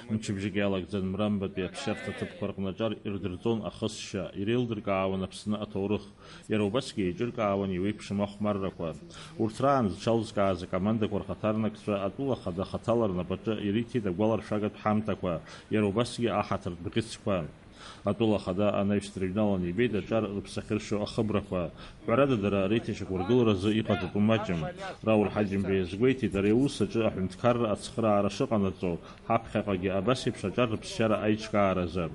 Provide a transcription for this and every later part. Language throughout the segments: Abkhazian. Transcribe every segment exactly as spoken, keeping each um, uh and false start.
Мчыбжьык иалагӡан Мрамбатәи аԥсшьарҭа ҭыԥқәа рҟны аҿар ирдырҵон ахысшьа, иреилдыркаауан Аԥсны аҭоурых, иара убасгьы еиҿыркаауан иеиуеиԥшым ахәмаррақәа. Урҭ раан зҽалзкааз акомандақәа рхаҭарнакцәа атәыла ахада хаҭала рнапаҿы ириҭеит агәаларшәагатә ҳамҭақәа, иара убасгьы аҳаҭыртә бӷьыцқәа. Атәыла ахада анаҩс дрыҩналан ибеит аҿар рыԥсахьыршьо ахыбрақәа. Ҳәарада, дара реиҭашьақәыргыларазы иҟаҵатәу маҷым. Рауль Ҳаџьымба иазгәеиҭеит, ари аус аҿы аҳәынҭқарра ацхыраара шыҟанаҵо, ҳаԥхьаҟагьы абас еиԥш аҿар рыԥсшьара аиҿкааразы.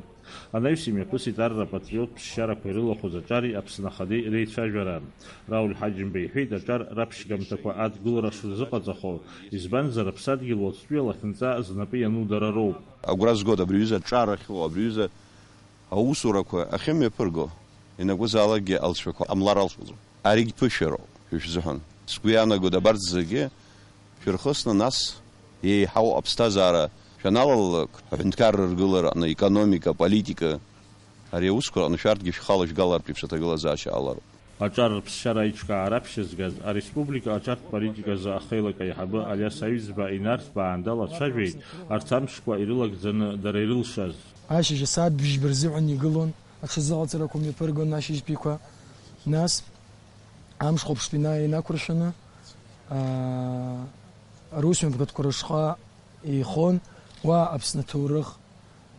Анаҩс имҩаԥысит арра патриоттә ԥсшьарақәа ирылахәыз аҿари Аԥсны Ахадеи реицәажәара. Рауль Ҳаџьымба иҳәеит, аҿар раԥшьгамҭақәа адгылара шырзыҟаҵахо, избанзар, аԥсадгьыл уаҵәтәи алахьынҵа знапы иану дара роуп. Агәра згоит абри аҩыза аҿар ахьыҟоу, абри аҩыза аусурақәа ахьымҩаԥырго, ианакәызаалакгьы алҵшәақәа ҟамлар алшоӡом. Аригь ԥышәароуп, ишәзыҳәан. Сгәы иаанагоит, абарҭ зегьы шәырхысны, нас еиҳау аԥсҭазаара шәаналалалак, аҳәынҭқарра ргылара аҟны, аекономика, аполитика, ари аусқәа рҟны шәарҭгьы шәхала шәгалартә еиԥш аҭагылазаашьа алароуп. Аҿар рыԥсшьара аиҿкаара аԥшьызгаз ареспублика аҿартә политиказы ахеилак аиҳабы Алиас Аҩӡба инарҭбаан далацәажәеит арҭ амшқәа ирылагӡаны дара ирылшаз. Ашьыжь асааҭ бжьба рзыҳәан игылон аҽазыҟаҵарақәа мҩаԥыргон ашьыжьтәиқәа. Нас амш хәаԥштә ина-, инақәыршәаны, аа, русмҩаԥгатәқәа рышҟа еихон, уа Аԥсны аҭоурых,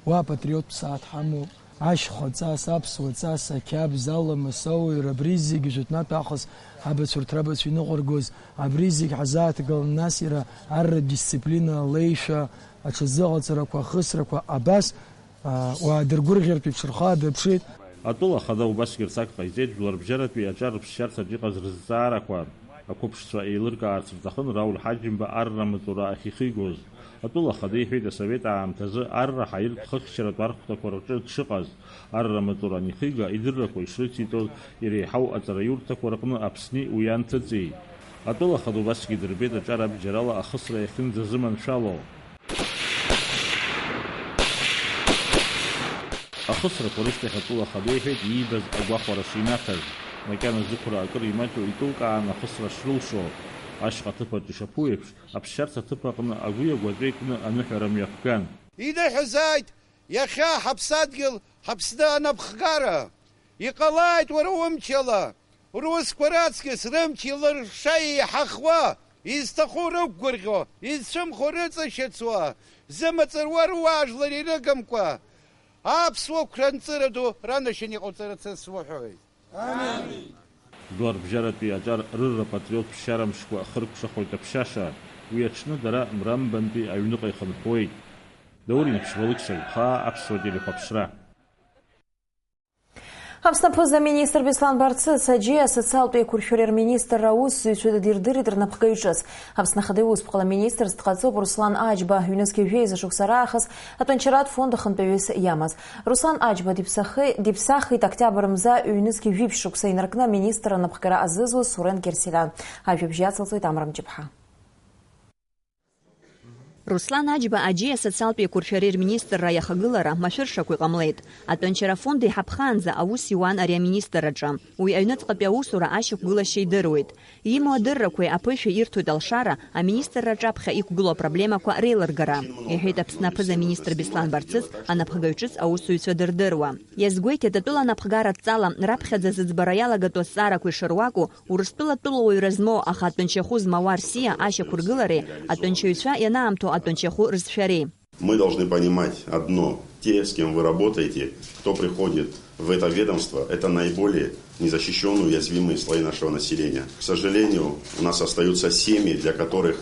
уа апатриоттә ԥсаатә ҳамоуп, ашьхәа ҵас, аԥсуа ҵас, ақьабз, аламыс, ауаҩра, абри зегьы жәытәнатә аахыс абацәа урҭ рабацәа иныҟәыргоз, абри зегь ҳазааҭгылан, нас иара арратә дисциплина, алеишәа, аҽазыҟаҵарақәа, ахысрақәа, абас, аа, уаадыргәырӷьартә еиԥш рхы аадырԥшит. Атәыла ахада убасгьы рҭак ҟаиҵеит жәларбжьаратәи аҿар рыԥсшьарҭаҿ иҟаз рызҵаарақәа. Ақәыԥшцәа еилыркаарц рҭахын Рауль Ҳаџьымба арра маҵура ахьихигоз. Атәыла ахада иҳәеит, асовет аамҭазы арра ҳаиртә хыхьчаратә архәҭақәа рҿы дшыҟаз, арра маҵура анихига, идыррақәа ишрыциҵоз, иреиҳау аҵараиурҭақәа рҟны Аԥсни уи анҭыҵи. Атәыла ахада убасгьы идырбеит аҿар абџьарала ахысра иахьынӡазыманшәало. Ахысрақәа рышьҭахь атәыла ахада иҳәеит иибаз агәахәара шинаҭаз. Макьана зықәра акыр имаҷу икылкааны ахысра шрылшо. Ашьха ҭыԥ аҿы ишаԥу еиԥш, аԥсшьарҭа ҭыԥ аҟны агәи агәаҵәеи кны аныҳәара мҩаԥган. Иныҳәазааит иахьа ҳаԥсадгьыл, ҳаԥсны анапхгара! Иҟалааит уара умчала! Русқәа раҵкьыс рымч илырша еиҳахуа, изҭаху рықәгәырӷьо, изцәымӷу рыҵашьыцуа, зымаҵ руа руаажәлар ирыгамкәа, аԥсуа қәра нҵыра ду ранашьан иҟауҵарц сзуҳәоит. Амин. Жәларбжьаратәи аҿар рырра патриоттә ԥсшьара мшқәа хыркәшахоит аԥшьаша. Уи аҽны дара Мрамбантәи аҩныҟа ихынҳәуеит. Даур Инаԥшьба, Алықьса Гәхаа, Аԥсуа телехәаԥшра. Аԥсны аԥыза-министр Беслан Барцыц аџьеи асоциалтә еиқәыршәареи рминистрра аусзуҩцәа дирдырит рнапхгаҩ ҿыц. Аԥсны Ахада Иусԥҟала министрс дҟаҵоуп Руслан Аџьба, ҩнызқьи жәеиза шықәса раахыс атәанчаратә фонд ахантәаҩыс иамаз. Руслан Аџьба диԥсахи-, диԥсахит октиабр мза ҩнызқьи жәиԥшь шықәса инаркны аминистрра анапхгара азызуз Сурен Герселиан. Ажәабжь иацылҵоит Амра Мҷыԥҳа. Руслан Аџьба аџьеи асоциалтә еиқәыршәареи рминистрра иахагылара машәыршақә иҟамлеит. Атәанчара афонд еиҳабхаанӡа аус иуан ари аминистрраҿы. Уи аҩныҵҟатәи аусура ашьақәгылашьа идыруеит. Имоу адыррақәеи аԥышәеи ирҭоит алшара, аминистрра аҿаԥхьа иқәгылоу апроблемақәа реилыргара, иҳәеит Аԥсны аԥыза-министр Беслан Барцыц анапхгаҩ ҿыц аусзуҩцәа дырдыруа. Иазгәеиҭеит, атәыла анапхгара адҵала раԥхьаӡа зыӡбара иалагатәу азҵаарақәа ишыруаку, Урыстәыла атәылауаҩра змоу, аха атәанчахәы змауа Арсиа ашьақәыргылареи атәанчаҩцәа ианаамҭоу атәанчахәы рызшәареи. Мы должны понимать одно. Те, с кем вы работаете, кто приходит в это ведомство, это наиболее незащищенные, уязвимые слои нашего населения. К сожалению, у нас остаются семьи, для которых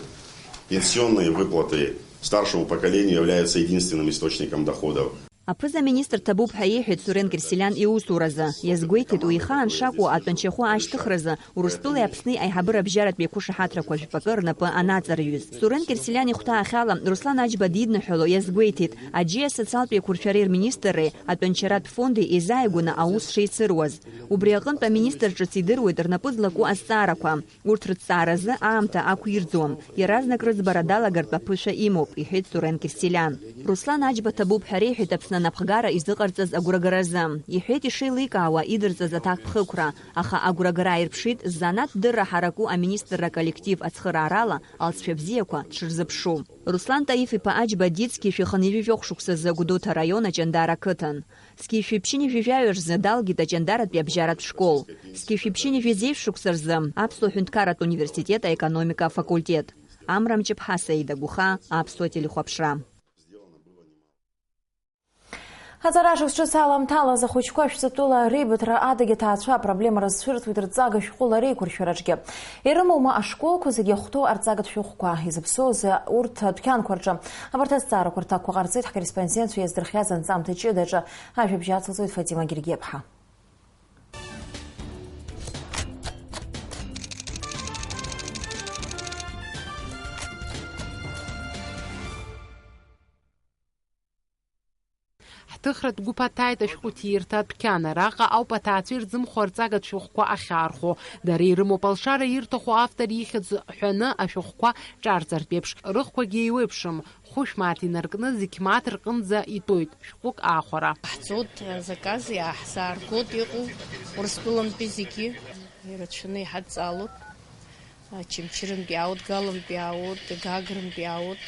пенсионные выплаты старшему поколению являются единственным источником доходов. Аԥыза-министр ҭабуп ҳәа иҳәеит Сурен Герселиан иусуразы. Иазгәеиҭеит, уи ихаан шакәу атәанчахәы ашьҭыхразы Урыстәылеи Аԥсни аиҳабыра абжьаратә еиқәышаҳаҭрақәа жәпакы рнапы анаҵарҩыз. Сурен Герселиан ихәҭаахьала, Руслан Аџьба дидныҳәало иазгәеиҭеит, аџьеи асоциалтә еиқәыршәареи рминистрреи атәанчаратә фонди еизааигәаны аус шеицыруаз. Убри аҟынтә аминистр ҿыц идыруеит рнапы злаку азҵаарақәа. Урҭ рыҭҵааразы аамҭа ақәирӡуам, иаразнак рыӡбара далагартә аԥышәа имоуп, иҳәеит Сурен Герселиан. Руслан Аџьба ҭабуп ҳәа реиҳәеит Аԥсны Анапхгара изыҟарҵаз агәрагаразы, иҳәеит ишеиликаауа идырҵаз аҭакԥхықәра, аха агәрагара ааирԥшит ззанааҭ дырра ҳараку аминистрра аколлектив ацхыраарала алҵшәа бзиақәа дшырзыԥшу. Руслан Таиф-иԥа Аџьба Дицки шәи хынҩажәи жәохә шықәсазы Гәдоуҭа араион Аҷандара ақыҭан. Зқьи шәи ԥшьынҩажәи жәаҩа рзы далгеит Аҷандаратәи абжьаратә школ. Зқьи шәи ԥшьынҩажәи зеижә шықәса рзы Аԥсуа ҳәынҭқарратә университет аекономика афакультет. Амра Мҷыԥҳа, Саида Гәыха, Аԥсуа телехәаԥшра. Аҵара шықәс ҿыц аламҭалаз ахәыҷқәа шәҵатәыла реибыҭара адагьы аҭаацәа апроблема рызцәырҵуеит рҵага шәҟәыла реиқәыршәараҿгьы. Ирымоума ашколқәа зегьы иахәҭоу арҵагатә шәҟәқәа? Изыԥсоузеи урҭ адәқьанқәа рҿы? Абарҭ азҵаарақәа рҭакқәа ҟарҵеит ҳкорреспондентцәа иаздырхиаз анҵамҭа ҷыдаҿы. Ажәабжь ацылҵоит Фатима Гергиаԥҳа. Ҳҭыхратә гәыԥ аҭааит ашәҟәы ҭирҭа адәқьан. Араҟа ауп аҭаацәа ирзымхо арҵагатә шәҟәқәа ахьаархәо. Дара ирымоуп алшара ирҭаху автор ихьӡ ҳәаны ашәҟәқәа ҿарҵартә еиԥш. Рыхқәагьы еиуеиԥшым. Хәышә мааҭ инаркны зқьы мааҭ рҟынӡа итәоит шәҟәык аахәара. Ҳцоит, азаказ иааҳзааргоит, иҟоу Урыстәылантәи зегьы ирацәаны иҳадҵаалоит. Очамчырантәи иаауеит, Галантәи иаауеит, Гагрантәи иаауеит,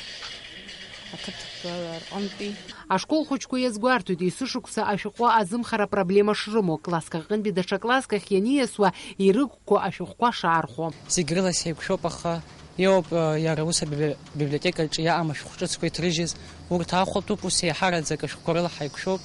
ақыҭақәа рҟынтәи. Ашкол хәыҷқәа иазгәарҭоит, есышықәса ашәҟәы азымхара апроблема шрымоу, класск аҟынтәи даҽа класск ахь ианиасуа ирыгқәоу ашәҟәқәа шаархәо. Зегь рыла сеиқәшәоуп, аха иоуп, э, иара ус абибли-, библиотекаҿы иаам ашәҟәы ҿыцқәа иҭрыжьыз, урҭ ахәатәуп, ус еиҳараӡак ашәҟәқәа рыла ҳаиқәшәоуп.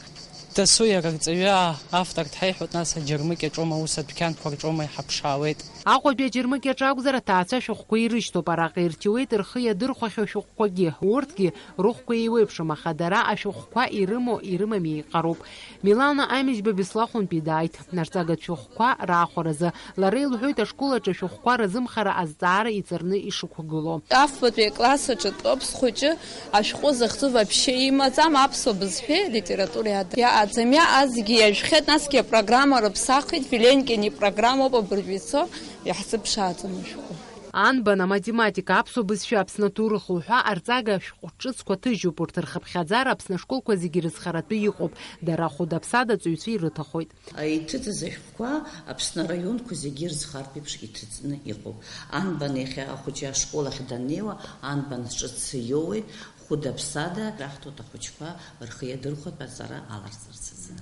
Дасу иара рҵаҩы автор дҳаиҳәоит, нас аџьармыкьа ҿома ус адәқьанқәа рҿома иҳаԥшаауеит. Аҟәатәи аџьармыкьаҿ акәзар, аҭаацәа ашәҟәқәа ирышьҭоуп, араҟа ирҭиуеит рхы иадырхәахьоу шәҟәқәагьы, урҭгьы рыхәқәа еиуеиԥшым, аха дара ашәҟәқәа ирымоу ирымам еиҟароуп. Милана Амижьба Беслахәынтәи дааит. Нарҵагатә шәҟәқәа раахәаразы лара илҳәоит ашкол аҿы ашәҟәқәа рзымхара азҵаара иҵарны ишықәгылоу. Афбатәи акласс аҿы дтәоуп схәыҷы, ашәҟәы захьӡу вообще имаӡам, аԥсуа бызшәеи литературеи ада иаҟаӡам, иаҟазгьы иажәхьеит, насгьы апрограмма рыԥсахит, Виленкин ипрограммоуп абыржәы ицо, иаҳзыԥшааӡом ашәҟәы. Анбан, аматематика, аԥсуа бызшәа, Аԥсны аҭоурых уҳәа арҵага ашәҟәы ҿыцқәа ҭыжьуп, урҭ рхыԥхьаӡара Аԥсны ашколқәа зегьы рызхаратәы иҟоуп, дара хәыда-ԥсада аҵаҩцәа ирыҭахоит. Иҭыҵыз ашәҟәқәа Аԥсны араионқәа зегьы ирзхартә еиԥш иҭыҵны иҟоуп. Анбан иахьа ахәыҷы ашкол ахь даннеиуа, анбан ҿыц иоуеит, хәыда-ԥсада раҳҭоит ахәыҷқәа рхы иадырхәатә аҵара аларҵарц азы.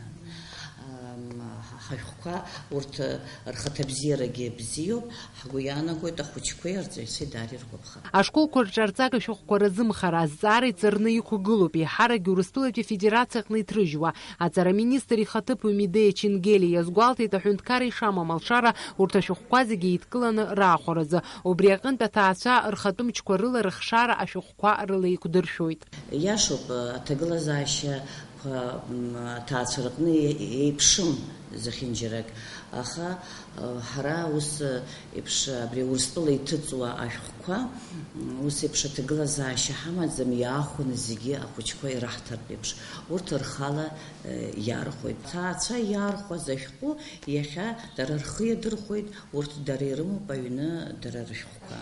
Ам, ҳа-, ҳашәҟәқәа урҭ рхаҭабзиарагьы бзиоуп, ҳгәы иаанагоит ахәыҷқәеи арҵаҩцәеи даара иргәаԥхар. Ашколқәа рҿы арҵага шәҟәқәа рзымхара азҵаара иҵарны иқәгылоуп, еиҳаракгьы Урыстәылатәи Афедерациаҟны иҭрыжьуа. Аҵараминистр ихаҭыԥуаҩ Медеиа Ченгелиа иазгәалҭеит, аҳәынҭқарра ишамам алшара урҭ ашәҟәқәа зегьы еидкыланы раахәаразы. Убри аҟынтә аҭаацәа рхатәы мчқәа рыла рыхшара ашәҟәқәа рыла еиқәдыршәоит. Иашоуп, аҭагылазаашьа м, аҭаацәа рҟны е-, еиԥшым зехьынџьарак, аха, ы, ҳара ус, ы, еиԥш, абри Урыстәыла иҭыҵуа ашәҟәқәа, м, ус еиԥш аҭагылазаашьа ҳамаӡам, иаахәаны зегьы ахәыҷқәа ираҳҭартә еиԥш, урҭ рхала, ы, иархәоит. Аҭаацәа иархәаз ашәҟәы иахьа дара рхы иадырхәоит, урҭ дара ирымоуп аҩны дара рышәҟәқәа.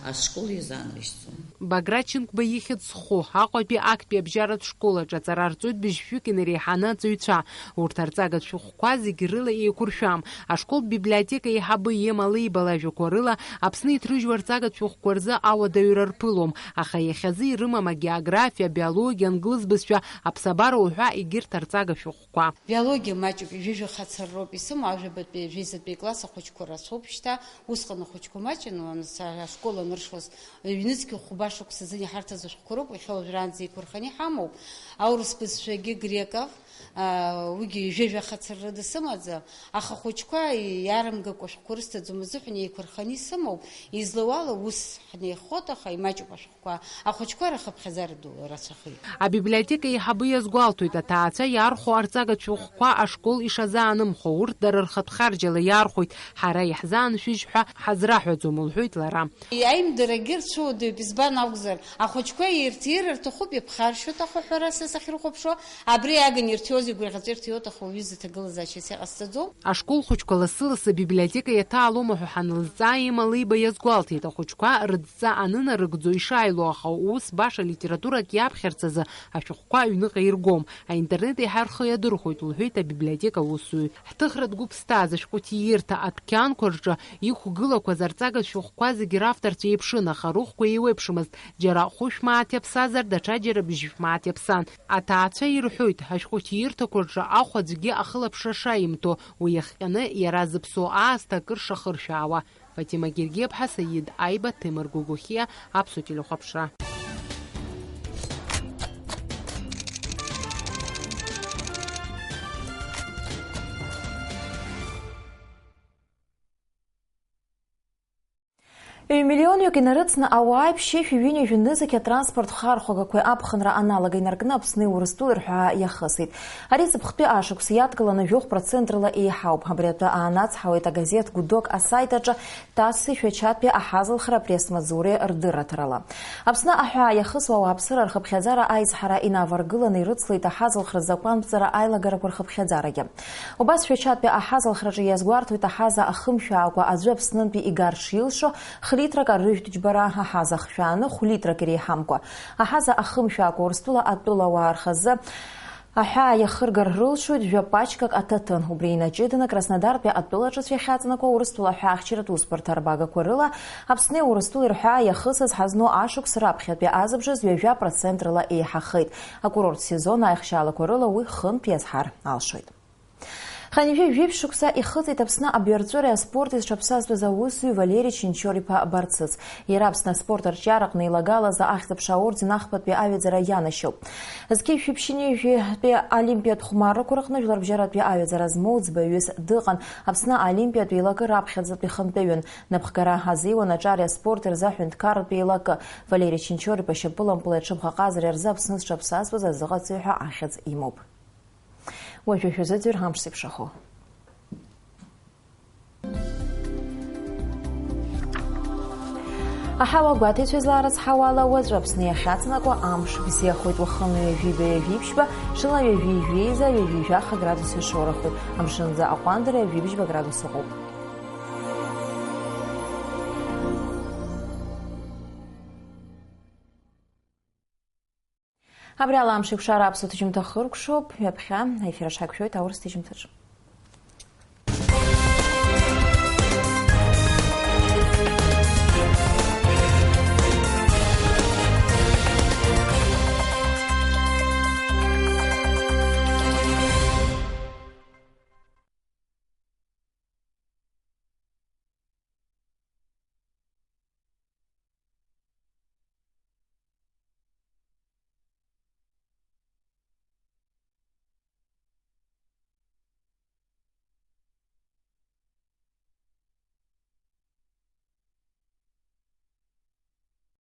Ашкол иазаанрыжьӡом. Баграт Чынқәба ихьӡ зху Аҟәатәи актәи абжьаратә школ аҿы аҵара рҵоит быжьшәҩык инареиҳаны аҵаҩцәа. Урҭ арҵагатә шәҟәқәа зегь рыла еиқәыршәам. Ашколтә библиотека еиҳабы Ема Леиба лажәақәа рыла, Аԥсны иҭрыжьуа арҵагатә шәҟәқәа рзы ауадаҩра рԥылом, аха иахьазы ирымам агеографиа, абиологиа, англыз бызшәа, аԥсабара уҳәа егьырҭ арҵага шәҟәқәа. Биологиа маҷуп, ҩажәа хацырроуп исымоу, ажәабатәи, жәеизатәи класс ахәыҷқәа рацәоуп шьҭа. Усҟан ахәыҷқәа маҷын, уанца-, ашкол аныршоз, ҩнызқьи хәба шықәса азын иҳарҭаз ашәҟәқәа роуп, иахьа уажәраанӡа еиқәырханы иҳамоуп. Аурыс бызшәагьы, Греков, аа, уигьы ҩажәа хацырра дысымаӡам, аха ахәыҷқәа иарымгакәа ашәҟәқәа рысҭаӡом азыҳәан еиқәырханы исымоуп, излоу ала ус ҳнеихоит, аха имаҷуп ашәҟәқәа. Ахәыҷқәа рхыԥхьаӡара ду рацәахеит. Абиблиотека еиҳабы иазгәалҭоит, аҭаацәа иархәо арҵагатә шәҟәқәа ашкол ишазаанымхо, урҭ дара рхатә харџьала иархәоит, ҳара иаҳзааншәыжь ҳәа ҳазраҳәаӡом, лҳәоит лара. Аимдарагьы рцәыуадаҩуп, избан акәзар, ахәыҷқәа ирҭир рҭахуп, иԥхаршәоит ахәаҳәара са сахьрыхәаԥшуа, абри агын ирҭиоз игәырӷьаҵәа ирҭиуеит, аха уаҩы изы Гылазаашьас иҟасҵаӡом. Ашкол хәыҷқәа лассы-лассы абиблиотека иаҭаалома ҳәа ҳанылзҵаа, Ема Либа иазгәалҭеит, ахәыҷқәа рыдҵа анынарыгӡо ишааило, аха ус баша литературак иаԥхьарц азы ашәҟәқәа аҩныҟа иргом, аинтернет еиҳа рхы иадырхәоит, лҳәеит абиблиотека аусзуҩ. Ҳҭыхратә гәыԥсҭаз ашәҟәы ҭиирҭа адәқьанқәа рҿы иқәгылақәаз арҵага шәҟәқәа зегьы равторцәа еиԥшын, аха рыхәқәа еиуеиԥшымызт, џьара хәышә мааҭ иаԥсазар, даҽа џьара бжьышә мааҭ иаԥсан. Аҭаацәа ирҳәоит, ашәҟәы ҭиирҭақәа рҿы ахә аӡәгьы ахылаԥшра шаимҭо, уи иахҟьаны иара зыԥсоу аасҭа акыр шахыршәаауа. Фатима Гергиаԥҳа, Саид Аиба, Ҭемыр Гогохиа, Аԥсуа телехәаԥшра. Ҩ-миллионҩык инарыцны ауааи ԥшьышәи ҩынҩажәи нызқь атранспорт хархәагақәеи аԥхынра аналага инаркны Аԥсни Урыстәылеи рҳәаа иахысит. Ари ҵыԥхтәи ашықәс иадкыланы жәохә процент рыла еиҳауп. Абри атәы аанацҳауеит агазеҭ Гәдоук асайт аҿы ТАСС-и Шәачатәи аҳазалхра апресс-маҵзуреи рдырраҭарала. Аԥсны аҳәаа иахысуа ауааԥсыра рхыԥхьаӡара аизҳара инаваргыланы ирыцлеит аҳазалхра закәанԥҵара аилагарақәа рхыԥхьаӡарагьы. Убас Шәачатәи аҳазалхраҿы иазгәарҭоит аҳаза ахымшәаакәа аӡәы Аԥснынтәи игар шилшо, хә-литрак арыжәтә џьбара аҳаза хшәааны, хә-литрак иреиҳамкәа. Аҳаза ахымшәаакәа Урыстәыла атәылауаа рхазы аҳәаа иахыргар рылшоит жәа пачкак аҭаҭын. Убри инаҷыданы Краснодартәи атәылаҿацә иахьаҵанакуа Урыстәыла аҳәаахьчаратә усбарҭа арбагақәа рыла Аԥсни Урыстәылеи рҳәаа иахысыз ҳазну ашықәс раԥхьатәи азыбжаз ҩажәа процент рыла еиҳахеит. Акурорттә сезон аихшьаалақәа рыла уи хынтә иазҳар алшоит. Хынҩажәи жәиԥшь шықәса ихыҵит Аԥсны абаҩрҵәыреи аспорти зҽаԥсазтәыз аусзуҩ Валери Чинчор-иԥа Барцыц. Иара Аԥсны аспорт арҿиараҟны илагалаз ахьӡ-аԥша аорден ахԥатәи аҩаӡара ианашьоуп. Зқьи жәшәи ԥшьынҩажәи жәаҩатәи олимпиатә хәмаррақәа рыҟны жәларбжьаратәи аҩаӡара змоу ӡбаҩыс дыҟан. Аԥсны олимпиатә еилакы раԥхьаӡатәи хантәаҩын. Напхгара азиуан аҿареи аспорти рзы аҳәынҭқарратә еилакы. Валери Чинчор-иԥа шьапылампыла иҽыбӷаҟазареи рзы Аԥсны зҽаԥсазтәыз азыҟаҵаҩ ҳәа ахьӡ имоуп. Уажәы шәазыӡырҩыр амш зеиԥшрахо. Аҳауа гәаҭеицәа изларыцҳауа ала, уаҵәы Аԥсны иахьаҵанакуа амш бзиахоит, уахынла ҩажәи ҩажәи жәиԥшьба, ҽынла ҩажәи жәеиза, ҩажәи жәаха градус ишоурахоит, амшынӡы аҟәандара ҩажәи бжьба градус ыҟоуп. Абри ала амш еиқәшара аԥсуа ҭыжьымҭа хыркәшоуп, ҩаԥхьа аефир аҿы ҳақәшәоит аурыс ҭыжьымҭаҿы.